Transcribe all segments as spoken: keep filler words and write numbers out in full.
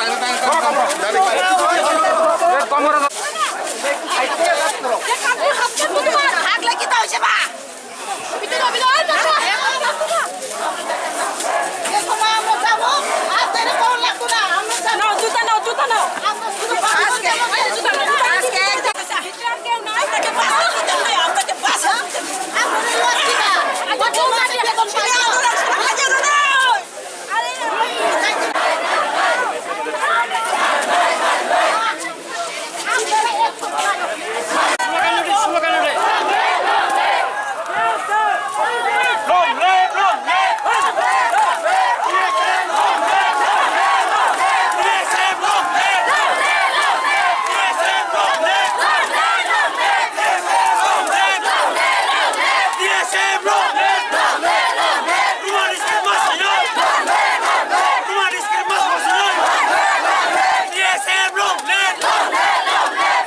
T S F long live!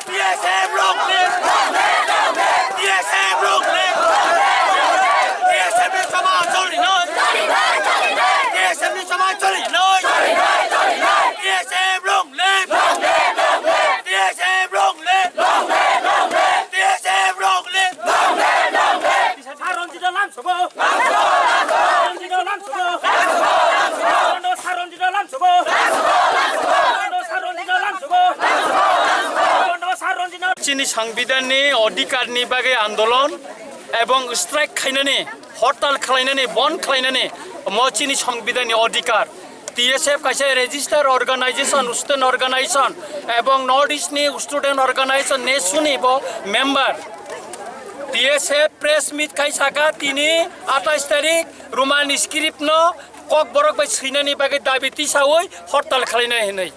T S F long live! T S F long live! T S F ni choba choli noi! T S F ni choba choli noi! T S F long live! T S F long live! T S F long live! Saronjito lamsogo! Saronjito lamsogo! Saronjito lamsogo! Chini sangbidanni odhikarni bagwi andolon ebong strike khainani, hortal khlainani, bon khlainani mo chini sangbidanni odhikar. T S F kaisa register organization, student organization ebong North East ni student organization, nesu ni bo member. T S F press meet khai saka tini atais tarik Roman script no Kokborok bai swinani bagwi dabi tisawi hortal khlainai hinwi.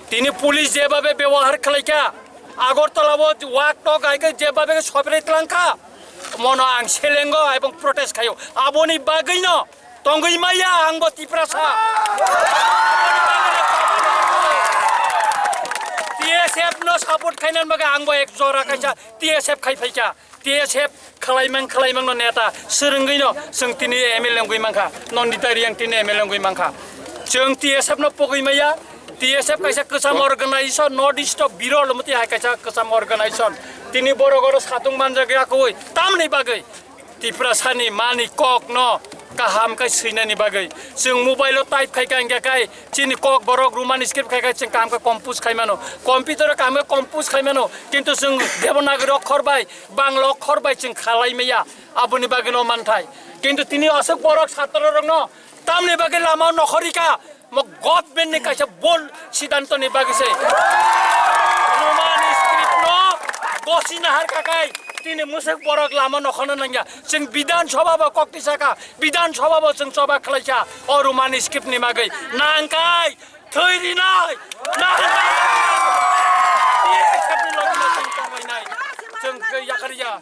Tini police jebabe bebohar khlaikha, Agartala o wak tok hai khe jebabe sopre tlangkha, mono ang selengo ebong protest khaio. Aboni bagwino tongwi maya ang bo Tiprasa. T S F no support khainani bagwi ang bo ek jora kaisa T S F khai phaikha. T S F khwlaimang khwlaimang no neta swrwngwi no chwng tini M L A wngwi mankha, Nandita Reang tini M L A wngwi mankha. Chwng T S F no pogwi maya, T S F kaisa kwcham organization, North East o birol mwtwi hai kaisa kwcham organization. Tini borok oro satung manjak ya koi, tamni bagwi Tiprasani mani kok no kaham khe swinani bagwi. Chwng mobile o type khai kha, hingkha khe chini Kokborok Roman script khai khe chwng kaham khe compose khai mano, computer o kaham khe compose khai mano, kintu chwng Devanagari okhor bai Bangla okhor bai chwng khalai maya, aboni bagwi no manthai. Kintu tini aswk borok satro rok no tamni bagwi lama o nokhorika, mo government ni kaisa bol siddhanto ni bagwi se. Roman script no gosi nahar kakai, tini mwswk borok lama nokhorna nangya. Chwng Bidhan Sabha bo kok twi saka, Bidhan Sabha bo chwng choba khlaikha o Roman script ni bagwi. Nangkai, thwi rinai, nangkai. Chwng tonglainai, chwng yakariya.